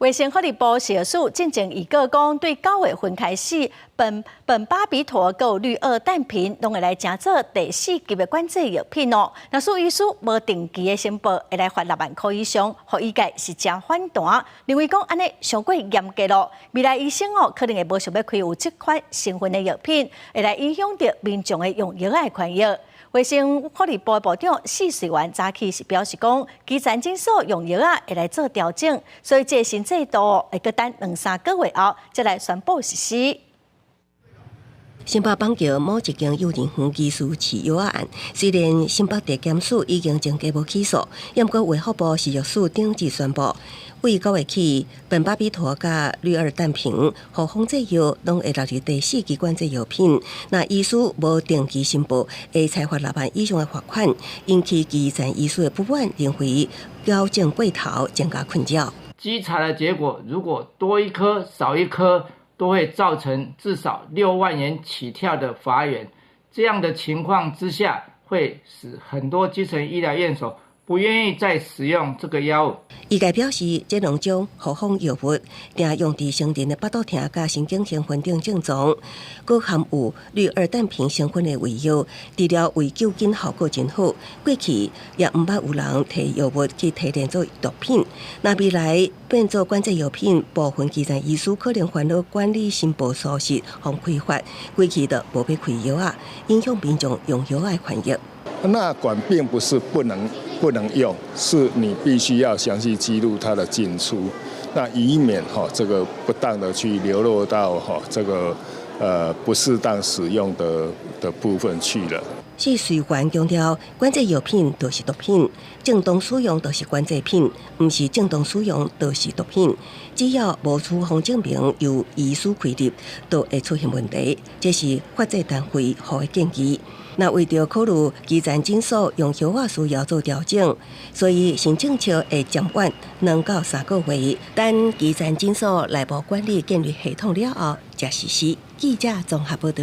衛生福利部食藥署進前預告講，對9月份開始，苯苯巴比妥佮氯胺氮平攏會來成做第四級的管制藥品哦。若是醫師無定期的申報，會來罰6萬箍以上，予醫界是誠反彈，認為講按呢傷過嚴格咯。未來醫生哦可能會無想欲開有這款成分的藥品，會來影響著民眾的用藥的權益。衛生福利部部長謝瑞元早起是表示講，基層診所用藥仔會來做調整，所以這個新制度會閣等兩三個月後才來宣布實施。新北板橋某一間幼兒園疑似飼藥仔案，雖然新北地檢署已經增加無起訴，毋過衛福部食藥署頂日宣布，對9月起，苯巴比妥佮氯胺氮平予仿製藥攏會納入第四級管制藥品。若醫師無定期申報，會裁罰6萬以上的罰款，引起基層醫師的不滿，認為矯正過頭，增加困擾。稽查的結果，如果多一顆少一顆，都會造成至少6萬元起跳的罰鍰。這樣的情況之下，會使很多基層醫療院所不願意再使用這個藥物。醫界表示，這兩種複方藥物，定用佇成人的腹肚疼佮神經興奮等症狀，閣含有氯胺氮平成分的胃藥，治療胃救緊效果真好。過去也毋捌有人提藥物去提煉做毒品。若未來變做管制藥品，部分基層醫師可能煩惱管理申報疏失，予開罰，規氣就無欲開藥仔，影響民眾用藥的權益。納管並不是不能用，是你必須要詳細記錄它的進出，那以免哈這個不當的去流落到哈這個不適當使用的部分去了。謝瑞元強調，管制藥品就是毒品，正當使用就是管制品，毋是正當使用就是毒品。只要無處方證明由醫師開立，都會出現問題。這是法制單位予的建議。若為著考慮基層診所用藥仔需要做調整，所以新政策會暫緩2到3個月，等基層診所內部管理建立系統了後，才實施。記者綜合報道。